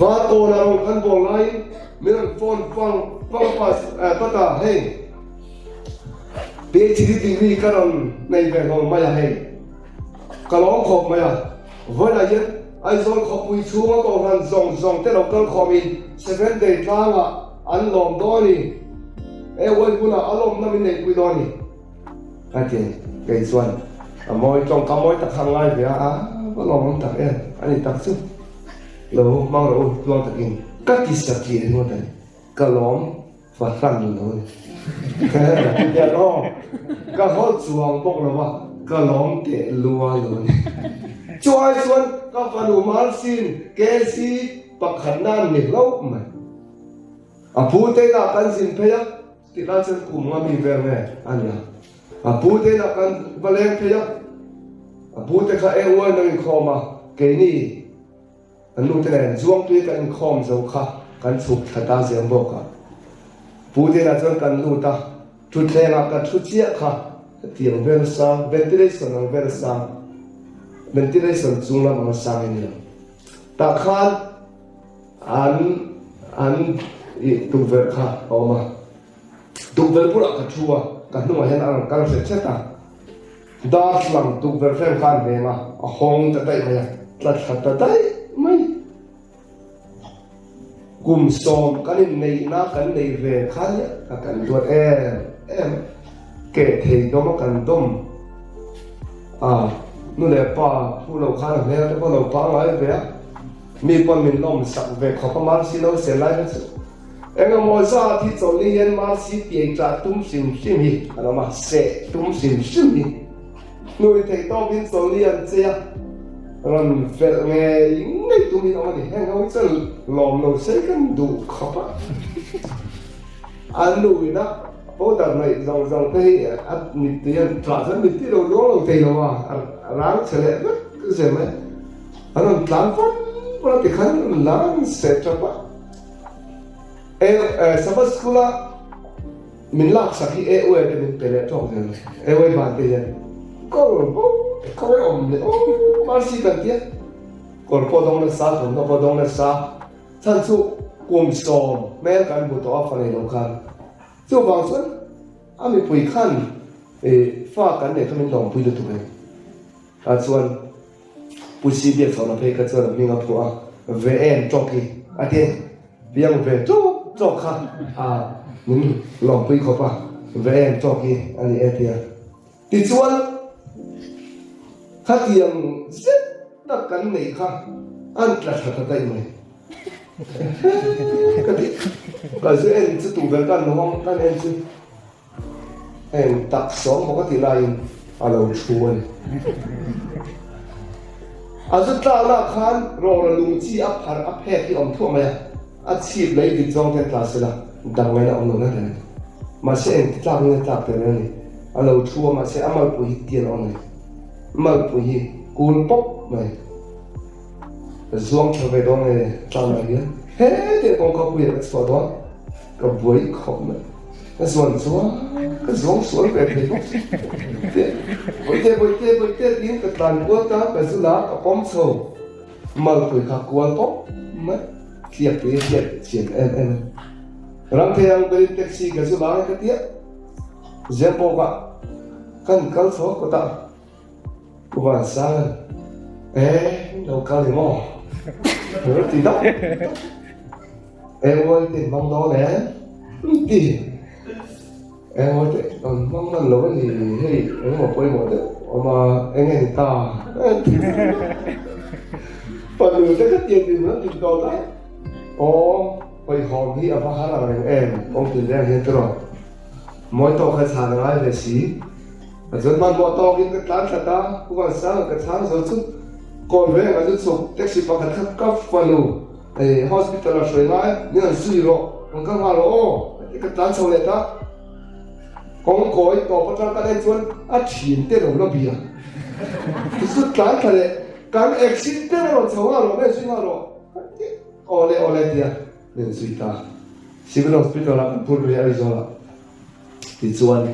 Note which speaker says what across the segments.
Speaker 1: Farkawn a rawn kan bawl laiin min rawn phone fang fang a pass vat a, hei PhD degree ka rawn nei ve hlawl mai a hei ka lawm khawp mai a, vawiinah hian Aizawl khawpui chhunga kohhran zawng zawng te lo kal khawmin Seven Day tlangah an lawm dawn a ni, e uai hunah a lawmna min neihpui dawn a ni. A ti kei chuan a mawi tawngka mawi tak kha a ngai ve a, a va lawmawm tak em a ni tak chu. Lo hmang rawh u tluang takin ka ti sa tih ringawt a ni, ka lawm fahran lo a ni. Tiang aw ka haw chuang bawk lo va, ka lawm teh lua lo a ni. Chu ai chuan ka fanu Marcin KC pakhatna an ni hlauh mai. A pu te inah kan zin phei a. Tih lai chuan kum nga mi vel nge a nia. A pu te inah kan va leng phei a, a pu te kha e uai nang inkhawm a, keini kan nu te nen Zuangtui kan inkhawm zo kha kan chhuk thla ta zel bawk a. Pu te inah chuan kan lut a, thutthleng ah ka thu chiah kha hetiang vel sang, ventilation ang vel sang, ventilation chung lam ang sang i nia. Tah khan An an ih tukverh kha a awm a, tukverh bulah ka thu a, ka hnungah hian a rawn kal hret hret a, darthlalang tukverh frame kha an veng a, a hawng ta daih mai a, tla thla ta daih mai. Kum sawm kan inneihna kan neih ve kha nia ka kan duat em em a, keh thei dawm a kan dawm a, nu leh pa phu lo khan a hmel te pawh lo pangngai ve a. Mi pawn min lawm sak ve khawp a Marcy lo sel lai kha chu eng emaw zat hi chawlhni hian Marcy piai ṭah tum hrim hrim hi an awm a, seh tum hrim hrim hi hnui theih tawkin chawlhni an chei a, rawn velh ngei ngei tum hi an awm a ni. Heng ho hi chuan lawm lo sei kan duh khawp a, an nu ina powder neih zawng zawng te hi a mittui an ṭah chuan mittui lo luang lo thei lo a, a rang chhe leh vek zel mai. An rawn tlan vawng vawng a tikhan an rawn lan seh tap a. E Sabbath School a min lak sak hi AOA te min pe leh tawk zel a, AOA ban te hian kawr bo kawr a awm leh aw Mercy kan tia kawr pawh dawng nasa thawmhnaw pawh dawng nasa chhan chu kum sawm hmel kan hmu tawh a fa nei lo khan chuvang chuan a mipui khan fa kan neih kha min lawmpui lutuk a ni. Tah chuan Pu Si Biakchhawna phei kha chuan a hming a phuah a, Ve em tawk hi a ti a, piang ve tawk tawk kha a min lawmpui khawp a, ve em tawk hi a ni e tia. Tichuan khatiang zet tak kan neih kha an tla tha ta daih mai. Ka ti, ka zu en chu tukverh kan hawng kan en chu. Eng tak sawm maw ka tih laiin a lo thu a ni. A zu tlakna khan rawra lung chi a pharh a phek hi awm thuah mai a, a chhip lei vit zawng te tla sela dang ngaihna awm lo na reng a ni. Mahse eng ti tlak nge tlak tel a ni. A lo thu a mahse a malpui hi tial a awm a ni. Malpui hi kul pawp mai. Ka zuang tha ve dawn nge tlangah hian hetiang kawngka puiah ka chhuah dawn ka buai khawp mai. Ka zuan chuan ka zuang sual ve thei bawk si. Bawihte bawihte bawihte tiin ka tlan kual ta ka zu la ka pawm chho malpui kha kual pawp mai tliak te hi hriat chian em em a ni. Ram thei ang berin taxi ka zu la nge ka tia Zempawkah kan kal chho a kawtah. Pu Vansanga'n, Eh, lo kal i maw? Ka lo ti deuh deuh. Eng uai te in hmang dawn em? An ti. Eng uai te an hmang hman lo a ni, hei eng emaw pawimawh deuh awm a, eng nge ni ta? An ti deuh deuh. Fanu te kha tiang din an din dawn a. Aw, hawihhawm hi a va har ang reng em, kawng tin reng hian tiraw. Mawi tawk kha chhan a ngai ve si. A chuan hmanhmawh tawkin ka tlan thlat a, Pu Vansanga ka chhang zo chu kawn veng a zu chhuk taxi pakhat kha ka fanu hei hospital a hruai ngai min han zui rawh rawn kal nghal rawh aw a ti ka tlan chho leh ta. Kawng kawi tawp atang ka en chuan a thin te lo la bia zu tlan thla leh kan accident a rawn chho nghal rawh min han zui nghal rawh a ti awle awle tia min zui ta. Civil hospital ah kan phur phei Aizawl ah tichuan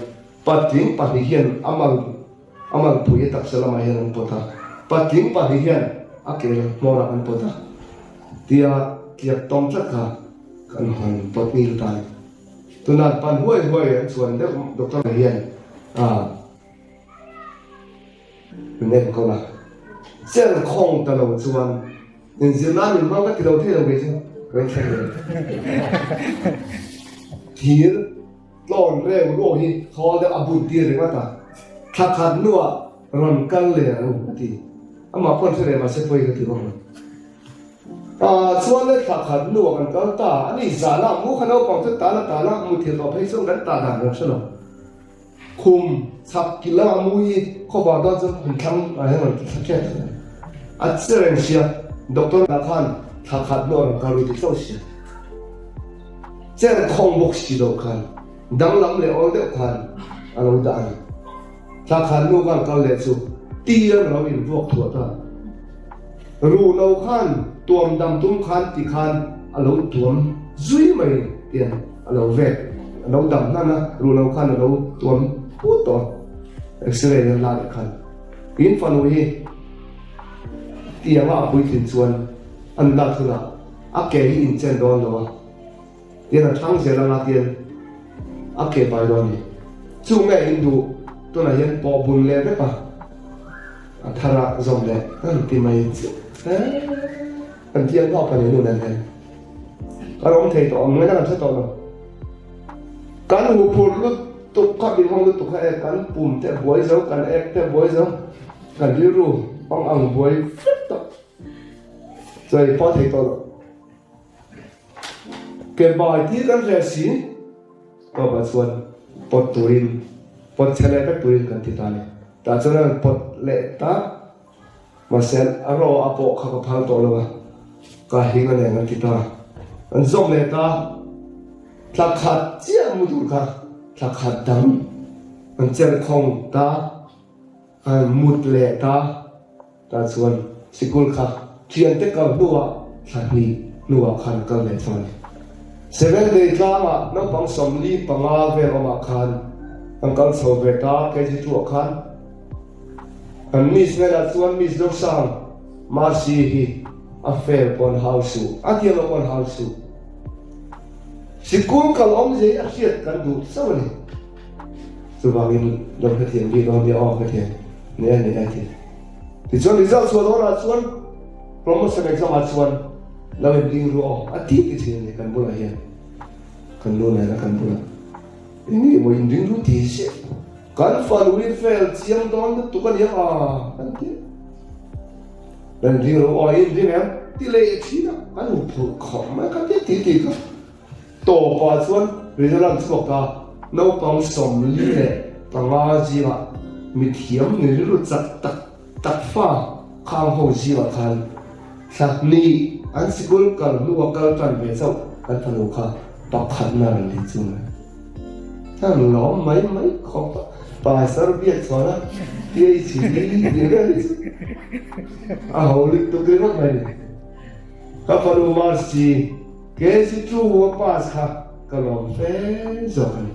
Speaker 1: Patling pahnih hian a mal a malpui a taksa lamah hian an pawt a, patling pahnih hian a ke hmawrah an pawt a tia. tliak tawm tlat kha kan hawn pawt ngil ta a ni. Tunah pan huai huai an chuan deuh doctor hian a min enkawl a, cher khawng ta lo chuan inzir nan min hmang ka ti lo thei lo kei chu ka inthleng ve. Thir tlawn reu ruau hi thawl deuh a but tir ringawt a, thla khat hnuah rawn kal leh ang a ti. Amah pawh an hre leh mahse pawi ka ti bawk lo. Ah chuan le thla khat hnuah kan kal ta a ni, zanah mu kha naupang chu tana tana muthilh tawh phei chuan kan tah dan kan hre lo. Khum chhak ki lamah mu hi khawvar dawn chuan khum thlang ah hian rawn ti thla tep thin a. A che reng sia, doctor lah khan thla khat hnuah rawn kal ru ti tlo sia. Cher khawng bawk si lo khan danglam leh awl deuh khan a lo dah a ni. Thla khat hnu khan kal leh chu tir a lo invuak thuah ta. Ru lo khan tuam dam tum khan ti khan a lo tuam zui mai tiang a lo vek a lo dam hnan a, ru lo khan a lo tuam put tawh a, x-ray an la leh khan in fanu hi tianga a puitlin chuan an lak hunah a ke hi inchen dawn lo a. Tian a thlang zel anga tian a ke pai dawn ni. Chu nge in duh tunah hian pawh bun leh vek a, a thar a zawm leh an ti mai chiah kan ti ang nghawk a ni nu nen hian. Kan awm thei tawh ang ngaihna kan hre tawh lo. Kan huphurh lutuk kha min hawng lutuk kha e kan pum te buai zo kan ek te buai zo kan rilru pang ang buai vek tawh. Chuan i pawh thei tawh lo. Ke bai tir kan hle si, Baba chuan pawt turin, pawt chhe leh vek turin kan ti ta a ni. Tah chuan a rawn pawt leh ta, mahse a raw a pawh kha ka phal tawh lo a, ka hing a nen an ti ta. An zawm leh ta, thla khat chiah mu tur kha thla khat dang an cher khawng ta, an mut leh ta. Tah chuan sikul kha thiante kal hnuah thla hnih hnuah khan kal leh chuan Seven Day tlangah naupang 45 vel awmah khan an kal chho ve ta, KG 2 ah khan an Miss hnenah chuan Miss Zosang Mercy hi a fail pawn hau suh, a thiam lo pawn hau suh. Sikul kal awmzia hi a hriat kan duh chauh a ni. Chuvangin lo hrethiam bik dawn nia aw hrethiam ni a ni a ti. Tichuan result chhuah dawnah chuan promotion exam ah chuan lo in ring ru aw a ti ti thin a ni kan bulah hian kan nu nena kan bulah eng nge maw in ring ru ti se kan fanu hi fail chiang dawn lutuk a nia a kan ti lo in ring ru aw in ring em ti leh thin a kan huphurh khawp mai ka ti ti ti kha. Tawpah chuan result an chhuak a, naupang 45 zingah mithiam ni rilru chak tak tak fa khang ho zingah khan thla hnih an sikul kal hnua kal tan ve chauh kan fanu kha pakhatna rawn ni chu mai. An lawm mai mai khawp a, pastor biak chhuan a PHD tih vel hi chu a ho lutuk ringawt mai ni. Ka fanu Mercy. Kei chu a pass kha ka lawm fe zawk a ni.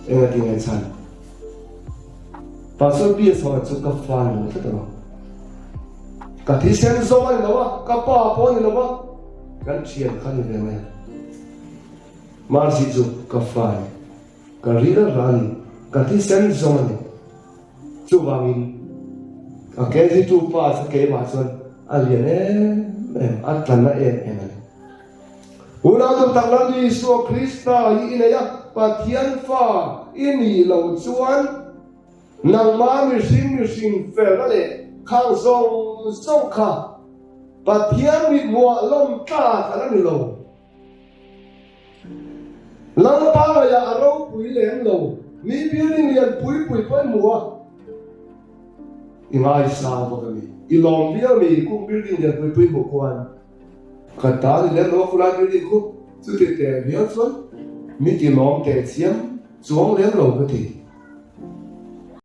Speaker 1: Engati nge chhan? Pastor PS ho chu ka fa ni lo tlat a lo. Ka thisen zawng a ni lo a, ka pa pawh a ni lo a, kan thian kha ni ve mai a. Mercy chu ka fa a ni, ka ril a ra a ni, ka thisen zawng a ni. Chuvangin a KG 2 pa chu keimah chuan a lian em em, a tla na em em a ni. Unau duh tak Lal Isua Krista hi i nei a, Pathian fa i nih loh chuan nangmah mihring mihring felna leh khang zawng zawng kha Pathian mithmuah lawm tlak a la ni lo. Lalpa ngaihah a ropui lem lo, mi building lian pui pui pawh i hmu a, i ngaisang bawk a ni. I lawm viau mi kum building lian pui pui hmuh khuan ka ta ni lem lo a, khulai building khu chuti teh viau chuan mi ti lawm teh chiam chuang lem lo ka ti.